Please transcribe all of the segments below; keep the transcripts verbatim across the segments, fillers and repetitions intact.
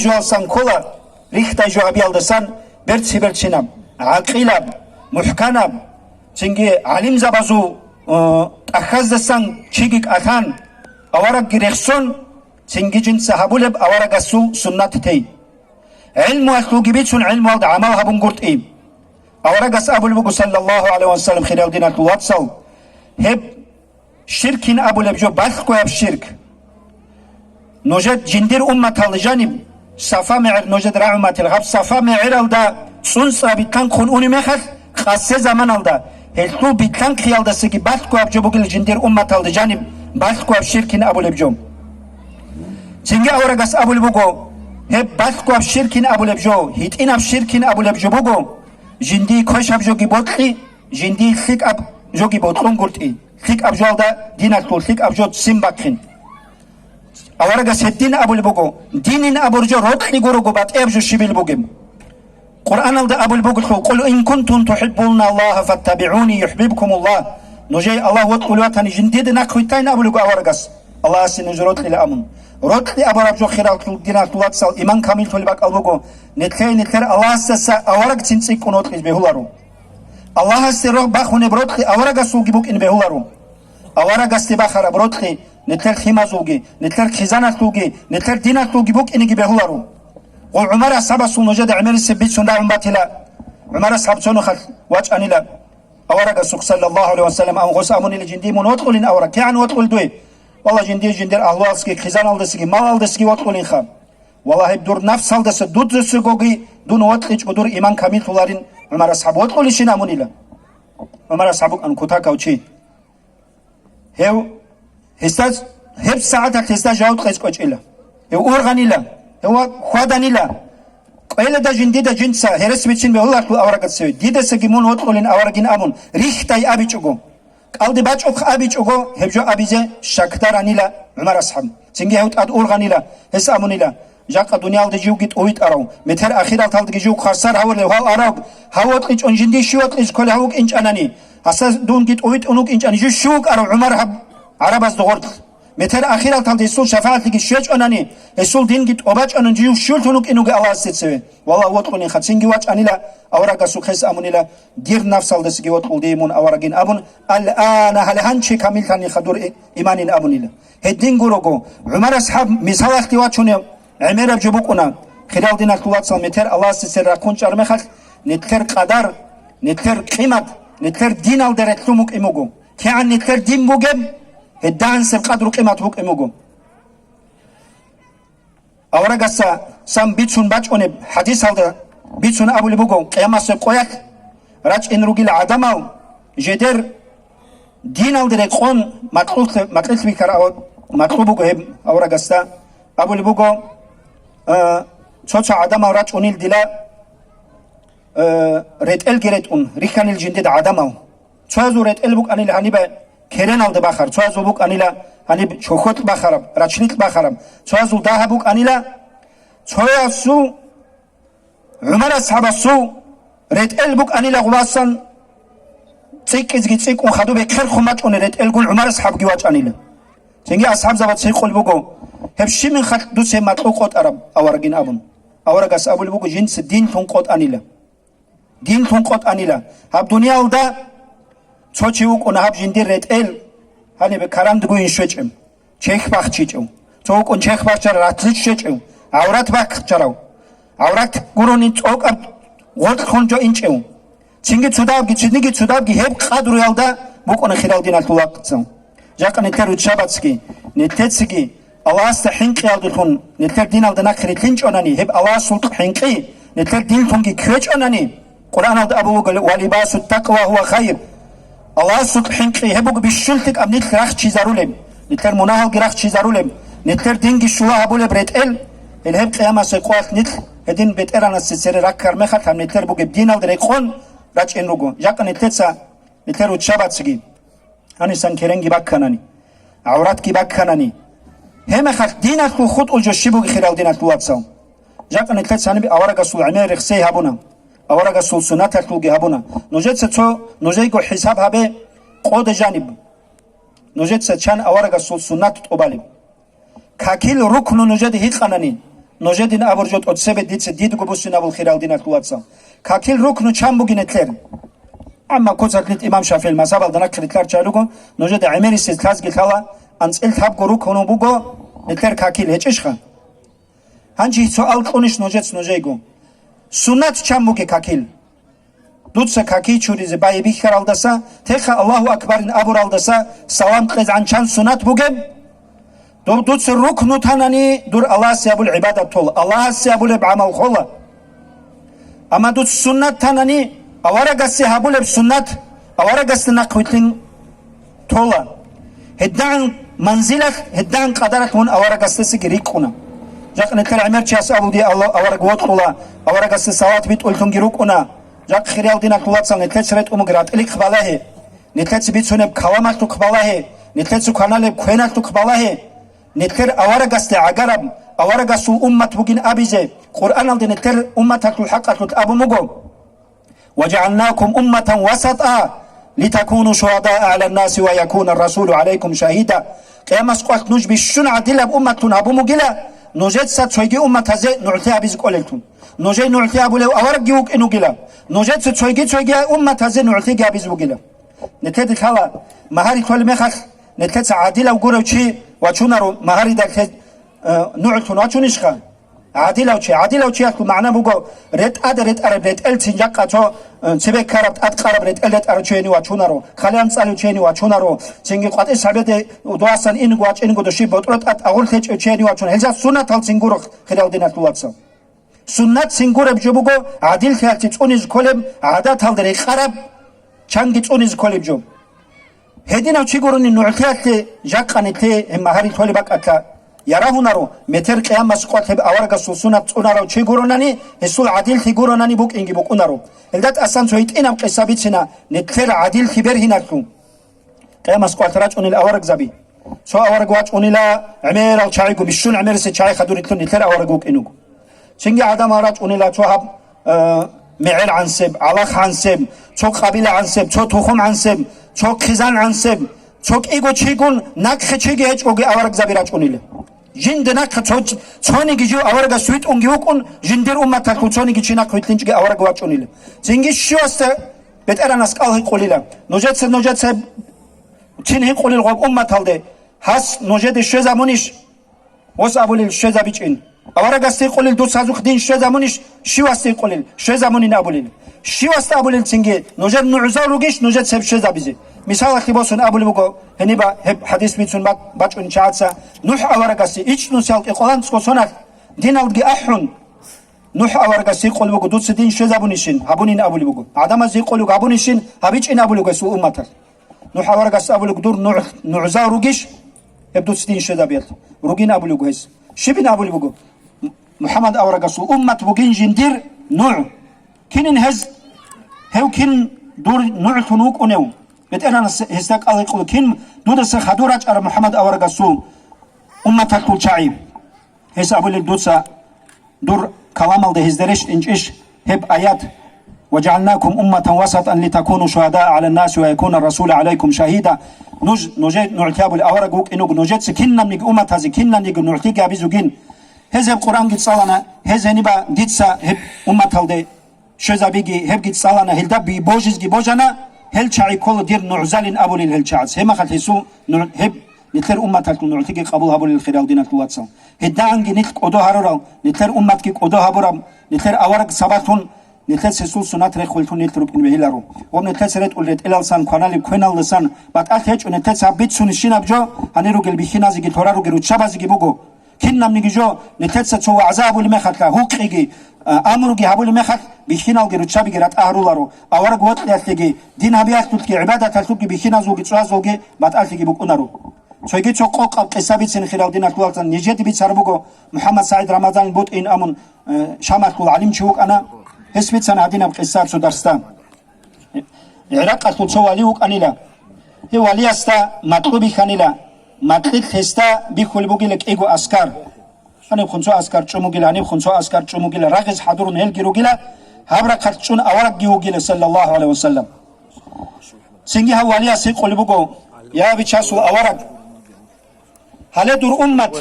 жоялсан ккола, рихьдай жо гьабиялдасан берци-берцинаб, гӀакъилаб, мухӀканаб, цинги гӀалимзабазул, э, тӀахьаздасан чиги кӀалъан, аварагги рехсон, цинги жинца гьабулеб аварагасул суннат тей. ГӀилмуялъулги бицун, гӀилмуялда гӀамал гьабунгуртӀи. Аварагас абулеб буго, саллаллагьу гӀалайгьи ва саллам, хириял диналъул вацал, гьеб ширкин абулеб жо, балъгояб ширк. Нужер жиндир умматалда жаниб Сафа мегӀер, нужер рагӀуматил гьаб Сафа мегӀералда цӀунцӀра битлъанхъун унеб мехалъ, къасе заманалда, гьелъул битлъанхъиялдасаги балъгояб жо бугел жиндир умматалда жаниб балъгояб ширкин абулеб жо. Цинги аварагас абулеб буго, гьеб балъгояб ширкин абулеб жо, гьитӀинаб ширкин абулеб жо буго, жиндие квешаб жоги бокьи, жиндие лъикӀаб жоги бокьунгуртӀи, лъикӀаб жоялда диналъул лъикӀаб жо ццин бахъин. Аварагас гьедин абулеб буго, динин абур жо рокьи гурого батӀияб жо щибил бугеб. Къуръаналда абулеб бугелъул: «Къул ин кунтум тухӀиббуна Аллагьа фаттабигӀуни юхӀбибкумуллагь». Нужее Аллагь вокьулев ватани, жиндида нахъ витайин абулего аварагас, Аллагьасе нуж рокьила абун. Рокьи абураб жо, хириял диналъул вацал, иман камиллъулеб бакӀал буго, нилъее нилъер Аллагьасдаса аварагцин цӀикӀкӀун вокьизе бегьуларо. Аллагьасде рогь бахунеб рокьи аварагасулги букӀине бегьуларо. Аварагасде бахараб рокьи нилъер лъимазулги, нилъер хъизаналъулги, нилъер диналъулги букӀинеги бегьуларо. Гъо, ГӀумар асхӀабасул нужеда гӀемерисеб бицун рагӀун батила. ГӀумар асхӀаб цо нухалъ вачӀанила аварагасухъ, саллаллагьу гӀалайгьи ва саллам, ан гъос абунила: «Жиндие мун вокьулин авараг, кигӀан вокьулин дуе?» «Валлагь, жиндие жиндир агьлуялдасаги, хъизаналдасаги, малалдасаги вокьулинха». «Валлагь, гьеб дур нафсалдаса дудзасагоги дун вокьичӀго дур иман камиллъуларин, ГӀумар асхӀаб, вокьулищин?» — абунила. ГӀумар асхӀаб вукӀан кутакав чи. Гьев, гьесда, гьеб сагӀаталъ гьесда жаваб кьезе кӀвечӀила. Гьев ургъанила, гьев ва хьваданила. «КӀвеледа жиндида жинца гьерес бицин бегьуларелъул аварагас цеве, дидасаги мун вокьулин аварагин абун, рихьдай абичӀого, кӀалдибачӀухъ абичӀого, гьеб жо абизе щакдаранила ГӀумар асхӀаб. Цинги гьев тӀад ургъанила, гьес абунила: Жакъа дуниялда живги тӀувитӀарав, метер ахираталдаги жив хвасар гьавулев гьав арав, гьав вокьичӀун жиндие щив вокьизе кколев гьав вукӀинчӀанани, гьасда дунги тӀувитӀун вукӀинчӀани, жив щив вукӀарав, ГӀумар, гьаб гӀарабазда гъорлъ? Метер ахираталда гьесул шафагӀатлъиги щвечӀонани, гьесул динги тӀобачӀонани, жив щуллъун вукӀин вугев Аллагьасде цеве? Валлагь, вокьулинха». Цинги вачӀанила аварагасухъ, гьес абунила: «Дир нафсалдасаги вокьул дие мун аварагин», — абун, «Ал-ана, гьале гьанчи камиллъаниха дур и-, иманин», — абунила. Гьедин гурого, ГӀумар асхӀаб мисалалъе вачунев гӀемераб жо букӀуна. Хириял диналъул вацал, метер Аллагьасде цере рахъун чӀар мехалъ, нилъер къадар, нилъер къимат, нилъер диналда релълъун букӀин буго. КигӀан нилъер дин бугеб, гьедагӀансеб къадру-къимат букӀин буго. Аварагасдасан бицун бачӀунеб хӀадисалда бицун абулеб буго, къиямасеб къоялъ рачӀин ругел гӀадамал жидер диналде рекъон макьулъ-, макьилъ бихьараб макьу буго гьеб аварагасда. Абулеб буго, э, цо-цо гӀадамал рачӀунел дила, э, ретӀелги ретӀун рихьанил жиндир гӀадамал. Цоязул ретӀел букӀанила гьанибе кереналда бахар, цоязул букӀанила гьаниб чохьолъ бахараб, рачлилъ бахараб, цоязул дагьаб букӀанила, цоясул, ГӀумар асхӀабасул ретӀел букӀанила гъубасан цӀикӀкӀизги цӀикӀкӀун хадуб бекерхун бачӀунеб ретӀелгун ГӀумар асхӀабги вачӀанила. Цинги асхӀабзабаз гьикъулеб буго: «Гьеб щиб мехалъ дуца гьеб макьу къотӀараб?» — аварагин абун. Аварагас абулеб буго: «Жинца динлъун къотӀанила». Динлъун къотӀанила. Гьаб дуниялда цо чи вукӀуна гьаб жиндир ретӀел, гьанибе карандгуйин щвечӀев, чехь бахчичӀев. Цо вукӀун чехь бахчарав, ратличӀ щвечӀев, гӀаврат бахчарав, гӀаврат гурони цӀокӀаб гъоркьлъун жо инчӀев. Цинги цодабги, цинги цодабги гьеб къадруялда букӀуна, хириял диналъул вацал. Жакъа нилъер руччабацги, нилъецаги Аллагьасда хӀинкъиялдалъун нилъер диналда нахъ рилълъинчӀонани, гьеб Аллагьасул хӀинкъи нилъер динлъунги ккечӀонани, Къуръаналда абулеб буго: «Ва либасу такъва гьува хайр». Аллагьасул хӀинкъи гьеб буго бищун лъикӀаб нилъ рахчизарулеб, нилъер мунагьалги рахчизарулеб, нилъер динги щула гьабулеб ретӀел, гьел гьеб къиямасеб къоялъ нилъ гьедин БетӀергьанасде цере раккар мехалъ гьаб нилъер бугеб диналда рекъон рачӀин руго. Жакъа нилъеца, нилъер руччабацги гьанисан керенги бакканани, гӀавратги бакканани, гьеб мехалъ диналъул хутӀул жо щиб бугеб, хириял диналъул вацал? Жакъа нилъеца гьаниб аварагасул гӀемер рехсей гьабуна, аварагасул суннаталъулги гьабуна. Нужеца цо, нужейго хӀисаб гьабе, къода жаниб. Нужеца чан аварагасул суннат тӀубалеб? Какил рукну нужеда гьикъанани, Нужедин абуржо тӀоцебе дица дидго буссинабул хирал диналъул вацал. Какил рукну чан бугин этлер? Амма куцалъ имам ШафигӀил мазгьабалда нахърилълъарча руго, нужеда гӀемерисез лъазги лъала, анцӀил лъабго рукну буго этлер какил, гьечӀищха? Гьанже суал кьунищ нужец нужейго? Суннат чан буге какил? Дуца каки чуризе байбихьаралдаса, текха Аллагьу акбарин абуралдаса салам кьезгӀан чан сунат бугеб? Доб дуца рукну танани, дур Аллагьасе гьабул гӀибадат тола, Аллагьасе гьабулеб гӀамал хола. Амма дуца суннат танани, аварагасе гьабулеб суннат аварагасда нахъвилълъин тола. ГьедагӀан манзилалъ, гьедагӀан къадаралъ мун аварагасдасаги рикӀкӀуна. Жакъа нилъер гӀемерчияс абулги, Аллагь, авараг вокьула, аварагасда салат битӀуллъунги рукӀуна. Жакъа хириял диналъул вацал, нилъеца ретӀун бугеб ратӀлихъ балагье, нилъеца бицунеб каламалъухъ балагье, нилъеца кваналеб квеналъухъ балагье. Нилъер аварагасде гӀагараб, аварагасул уммат бугин абизе, Къуръаналде нилъер умматалъул хӀакъалъулъ абун буго: «وجعلناكم أمة وسطا لتكونوا شهداء على الناس ويكون الرسول عليكم شهيدا». Къиямас къвалъ нуж бищун гӀадилаб умматлъун гьабун бугила, нужеца цойги умматазе нугӀлъи гьабизе кӀолеллъун. Нужей нугӀлъи гьабулев аварагги вукӀин вугила, нужеца цойги-цойги умматазе нугӀлъиги гьабизе вугила. Нилъеде лъала, магьари толеб мехалъ, нилъеца гӀадилав гурев чи вачунаро магьарида лъе-, э, нугӀлъун вачунищха? ГӀадилав чи, гӀадилав чиясул магӀна буго, ретӀада ретӀараб ретӀел цин жакъа цо, э, цебе ккараб, тӀад къараб ретӀел ретӀарав чи гьенив вачунаро, хъали анцӀалев чи гьенив вачунаро, цинги къватӀи сабеде удовасан инго вачӀинго доши ботӀро тӀад агъур лъечӀев чи гьенив вачунаро. Гьелжа суннатал цин гуро, хириял диналъул вацал. Суннат цин гуреб жо буго, гӀадиллъиялъе цӀунизе кколеб, гӀадаталда рекъараб, чанги цӀунизе кколеб жо. Гьединав чи гурони нугӀлъиялъе жакъа нилъее гьеб магьари толеб бакӀалъа, я рагьунаро, метер къиямас къвалъ гьеб аварагасул суннат цӀунарав чи гуронани, гьесул гӀадиллъи гуронани букӀинги букӀунаро. Гьелда тӀасан цо гьитӀинаб къиса бицина, нилъер гӀадиллъи бергьиналъул. Къиямас къвалъ рачӀунел аварагзаби. Цо авараг вачӀунила гӀемерал чагӀиго, бищун гӀемериса чагӀи хадурилъун нилъер авараг вукӀин вуго. Цинги гӀадамал рачӀунила цо гьаб, э, мегӀер гӀансеб, гӀалах гӀансеб, цо къабила гӀансеб, цо тухум гӀансеб, цо хъизан гӀансеб, цо кӀиго чигун, нахъе чиги гьечӀоги аварагзаби рачӀунила. Жинда нахъе цо-, цониги жив аварагас витӀунги вукӀун, жиндир умматалъул цониги чи нахъ вилълъинчӀги авараг вачӀунила. Цинги щивасда БетӀергьанас кӀал гьикъулила: «Нужеца, нужеца цин гьикъулел гъоб умматалде, гьас нужеде щвезабунищ?» Гъос абулел: «ЩвезабичӀин». Аварагасда гьикъулел: «Дуц гьазухъ дин щвезабунищ?» Щивасда гьикъулел: «Щвезабунин», абулел. Щивасда абулел цинги: «Нужер нугӀзал ругищ нужеца гьеб щвезабизе?» Мисалалъе босун абулеб буго, гьениба гьеб хӀадис бицун бак-, бачӀунел чагӀаца, НухӀ аварагасде ичӀнусиялъ кӀикъоялда цӀосоналъ диналдги ахӀун, НухӀ аварагас гьикъулеб буго: «Дуца дин щвезабунищин?» «Гьабунин», абулеб буго. ГӀадамаз гьикъулеб буго: «Гьабунищин?» «ГьабичӀин», абулеб буго гьесул умматалъ. НухӀ аварагас абулеб: «Дур нугӀ-, нугӀзал ругищ гьеб дуца дин щвезабиялъ?» «Ругин», абулеб буго гьес. «Щибин?» абулеб буго. «М-, МухӀаммад аварагасул уммат бугин жиндир нугӀ. Кинин гьез, гьев кин дур нугӀлъун вукӀунев?» БетӀергьанас гьесда кӀал гьикъула: «Кин дудаса хадур рачӀараб МухӀаммад аварагасул умматалъул чагӀи?» Гьес абулел: «Дуца дур каламалда гьезда рещтӀинчӀищ гьеб аят: „وجعلناكم أمة وسطا لتكونوا شهداء على الناس ويكون الرسول عليكم شهيدا“?» Нуж, нужер нугӀлъи абулев авараг вукӀин вуго, нужеца кинабниги умматазе кинабниги нугӀлъиги гьабизе вугин. Гьез гьеб Къуръанги цӀалана, гьез гьениба дица гьеб умматалде щвезабиги, гьебги цӀалана, гьелда би-, божизги божана, гьел чагӀи ккола дир нугӀзалин абулел гьел чагӀаз. Гьеб мехалъ гьесул нугӀ-, гьеб нилъер умматалъул нугӀлъиги къабул гьабулел, хириял диналъул вацал. ГьедагӀанги нилъ кӀодо гьарурал, нилъер умматги кӀодо гьабураб, нилъер авараг сабаблъун, нилъеца гьесул суннат рехуллъун нилъ рукӀин бегьиларо. Ва нилъеца ретӀул ретӀелалсан, кваналеб квеналдасан батӀалъи гьечӀо, нилъеца гьаб бицун щинаб жо, гьанир ругел бихьиназеги лъурал ругел руччабазеги буго. Кинабниги жо, нилъеца цо вагӀза гьабулеб мехалъа, гьукъиги, а, амруги гьабулеб мехалъ, бихьиналги руччабиги ратӀа гьаруларо, авараг вокьиялъеги, дин гьабиялъулъги, гӀибадаталъулъги, бихьиназулги, цӀвазулги батӀалъиги букӀунаро. Цоги цо къокъаб къиса бицин, хириял диналъул вацал, нижеде бицараб буго МухӀаммад СагӀид Рамазанил БутӀин абун, э, Шамалъул гӀалимчи вукӀана. Гьес бицана гьадинаб къиса цо дарсда. ГӀиракъалъул цо вали вукӀанила. Гьев валиясда макьу бихьанила. Макьилъ гьесда бихьулеб бугила кӀиго аскар. Гьаниб хунцо аскар чӀун бугила, гьаниб хунцо аскар чӀун бугила, рагъиз хӀадурун гьелги ругила, гьаб рахъалъ чӀун аварагги вугила, саллаллагьу гӀалайгьи ва саллам. Цинги гьав валияс гьикъулеб буго: «Я, бичасул авараг, гьале дур уммат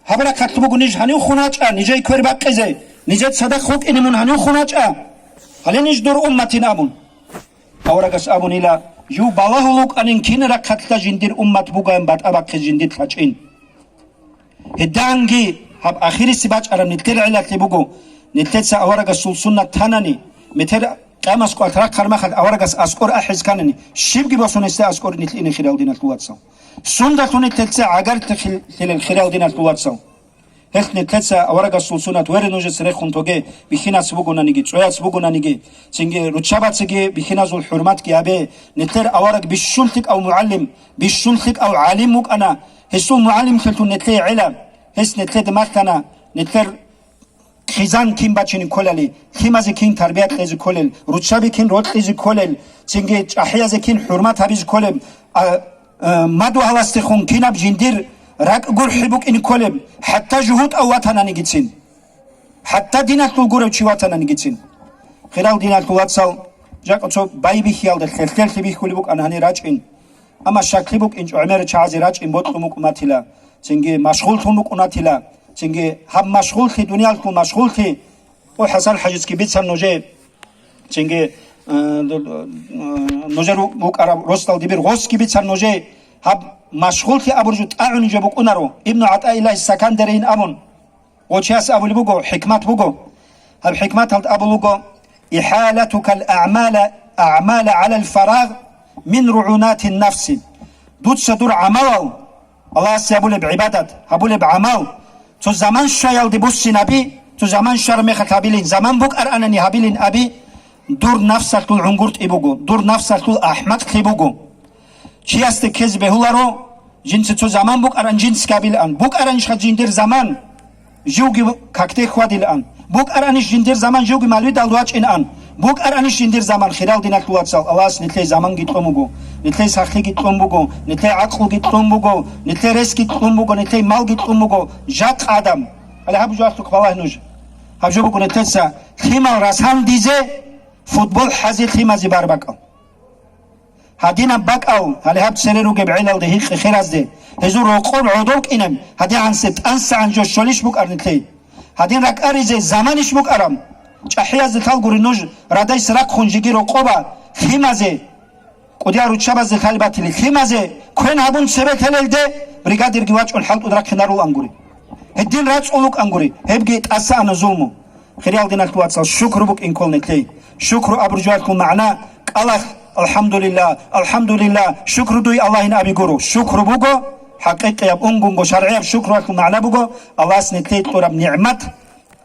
Гьаб рахъалъ буго ниж гьанивхун гьачӀа, нижей квер бакъизе, нижер цадахъ вукӀине мун гьанивхун гьачӀа. Гьале ниж дур умматин абун. Аварагас абунила, жив балагьул вукӀанин кин рахъалъа жиндир уммат бугоян батӀа бахъизе жиндир лъачӀин. Гьединги гьаб ахириси бачӀараб нилъер гӀиллалъи буго, нилъеца аварагасул суннат танани, метер къамас къват рахъар махал аварагас аскӀор ахӀиз канани, щибги босун гьесда аскӀор нилъ ине, хирал диналъул вацал. Сундалъун нилъеца гӀагарлъи хил-, хилел, хирал диналъул вацал. Гьелъ нилъеца аварагасул суннат вере нужеца рехун тоге, бихьинас бугонаниги, цӀояс бугонаниги, цинги руччабацаги бихьиназул хӀурматги гьабе, нилъер авараг бищун лъикӀав мугӀалим, бищун лъикӀав гӀалим вукӀана, гьесул мугӀалимлъун нилъее гӀела, гьес нилъеда малъана, нилъер хъизан кин бачине кколели, лъимазе кин тарбия кьезе кколел, руччаби кин рокьизе кколел, цинги чӀахӀиязе кин хӀурмат гьабизе кколеб, а, а, мадугьаласдехун кинаб жиндир ракӀ гурхӀи букӀине кколеб, хӀатта жугьутӀав ватананигицин, хӀатта диналъул гурев чи ватананигицин. Хирал диналъул вацал, жакъа цо байбихьиялда лъелъелъи бихьулеб букӀан гьанир рачӀин. Амма щаклъи букӀинчӀо гӀемер чагӀазе рачӀин бокьун букӀунатила, цинги машгъуллъун букӀунатила, цинги гьаб машгъуллъи, дуниялъул машгъуллъи, о, ХӀасан-хӀажицги бицан нужее, цинги, э, э, нужер вукӀараб росдал дибир гъосги бицан нужее, гьаб машгъуллъи абуржу тӀагӀун жо букӀунаро. Ибну ГӀатаиллагь Сакандарийин абун, Гъочияс абулеб буго, хӀикмат буго. Гьаб хӀикматалда абулеб буго: «ИхӀалатукал аъмала, аъмала гӀалал фарагъ мин ругӀунатин нафси». Дуца дур гӀамалал, Аллагьасе гьабулеб гӀибадат, гьабулеб гӀамал, цо заман щваялде буссинаби, цо заман щвараб мехалъ гьабилин, заман букӀаранани гьабилин аби, дур нафсалъул гӀунгуртӀи буго, дур нафсалъул ахӀмакълъи буго. Чиясде ккезе бегьуларо, жинца цо заман букӀаран жинцги гьабилаан. БукӀаранищха жиндир заман, живги какде хьвадилаан. БукӀаранищ жиндир заман, живги малвидал вачӀинаан. БукӀаранищ жиндир заман, хирал диналъул вацал, Аллагьас нилъей заманги кьун буго, нилъей сахлъиги кьун буго, нилъей гӀакълуги кьун буго, нилъей ресги кьун буго, нилъей малги кьун буго. Жакъа адам. Гьале гьаб жо алъукъ балагь нуж. Гьаб жо буго нилъеца лъимал расандизе, футбол хӀазе лъимазе барбакӀал. Гьадинаб бакӀал, гьале гьаб цере ругеб гӀелалде гьикъи херазде, гьезул рокъоб гӀодов кӀинаб, гьадигӀансе тӀансагӀан жо щолищ букӀар нилъей? Гьадин ракӀаризе заманищ букӀараб? ЧӀахӀиязде лъал гури нуж радайс рахъун жеги рокъоба лъимазе, кӀудиял руччабазде лъалеб батили лъимазе квен гьабун цебе телелде, бригадирги вачӀун хӀалтӀуд рахъинарулан гури. Гьедин рацӀцӀул вукӀан гури, гьебги тӀаса ана зулму. Хириял диналъул вацал, шукру букӀин ккол нилъей. Шукру абуржуялъул магӀна кӀалалъ: «АлхӀамдулилла, алхӀамдулилла, шукру дуй Аллагьин» аби гуро. Шукру буго, хӀакъикъияб, унгунго, шаргӀияб шукруялъул магӀна буго, Аллагьас нилъее кьураб нигӀмат,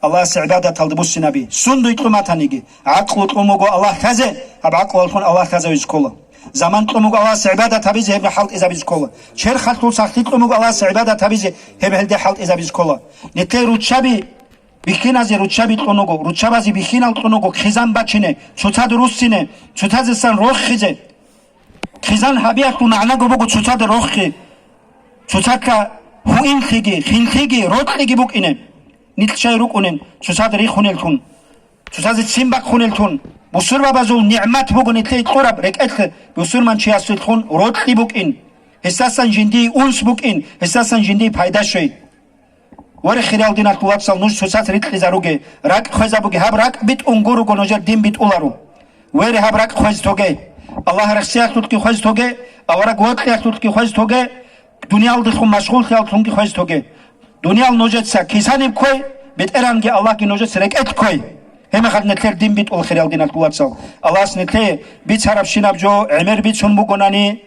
Аллагьасе гӀибадаталда буссинаби. Сундуй кьуматаниги, гӀакълу кьун буго Аллагь лъазе, гьаб гӀакълуялъун Аллагь лъазавизе ккола. Заман кьун буго Аллагьасе гӀибадат гьабизе, гьеб хӀалтӀизабизе ккола. Черхалъул сахлъи кьун буго Аллагьасе гӀибадат гьабизе, гьеб гьелде хӀалтӀизабизе ккола. Нилъее руччаби бихьиназе руччаби кьун вуго, руччабазе бихьинал кьун вуго, хъизан бачине, цоцазда руссине, цоцаздасан рохизе. Хъизан гьабиялъул магӀнаго буго цоцазда рохи, цоцазда гьуинлъиги, хинлъиги, рокьиги букӀине. Нилъ щай рукӀунин, цоцазда рихунеллъун, цоцазе ццин бахъунеллъун. Бусурбабазул нигӀмат буго нилъее кьураб рекӀелъ бусурманчиясулъун рокьи букӀин. Гьесдасан жиндие унс букӀин, гьесдасан жиндие пайда щвей. Варе, хириял диналъул вацал, нуж цоцаз рикьизаруге, ракӀ хвезабуге, гьаб ракӀ битӀун гуруго нужер дин битӀуларо. Варе, гьаб ракӀ хвез тоге. Аллагь рехсиялъулъги хвез тоге, авараг вокьиялъулъги хвез тоге, дуниялдехун машгъуллъиялъунги хвез тоге. Дуниял нужеца кисаниб ккой, БетӀергьанги Аллагьги нужеца рекӀелъ ккой. Гьебмехалъ нилъер дин битӀула, хириял диналъул вацал. Аллагьас нилъее бицарабщинаб жо гӀемер бицун бугонани,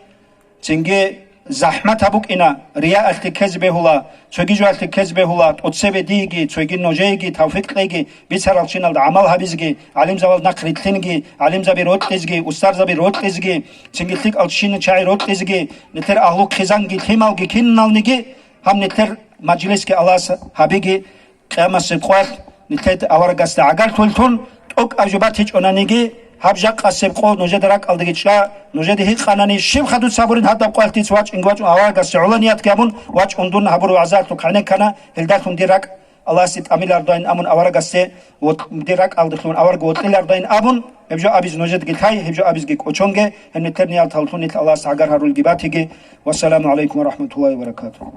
цинги захӀмат гьабукӀина, рияалъе ккезе бегьула, цоги жоялъе ккезе бегьула, тӀоцебе диеги, цоги нужееги тавфикъ кьеги, бицаралщиналда гӀамал гьабизеги, гӀалимзабаз нахъ рилълъинги, гӀалимзаби рокьизеги, устарзаби рокьизеги, цинги лъикӀал щинал чагӀи рокьизеги, нилъер агьлу хъизанги лъималги киналниги, гьаб нилъер мажлисги Аллагьас гьабиги, Къиямасеб къоялъ нилъеда аварагасда гӀагарлъуллъун тӀокӀаб жо батичӀонаниги, гьаб жакъасеб къо нужеда ракӀалдаги чӀа, нужеда гьикъанани, щибха дуца гьабурин гьадаб къоялъ дица вачӀинги вачӀун аварагасде гӀоло ниятги гьабун вачӀун дун гьабураб вагӀзалъул кагӀнеккана, гьелдалъун дир ракӀ Аллагьасде тӀамилардайин абун аварагасде, вот, дир ракӀалдехун авараг вокьилардайин абун, гьеб жо абизе нужедаги лъай, гьеб жо абизеги кӀочонге, гьеб нилъер нияталлъун нилъ Аллагьасда гӀагар гьарулги батиги. Вассаламу гӀалайкум ва рахӀматуллагьи ва баракатугь.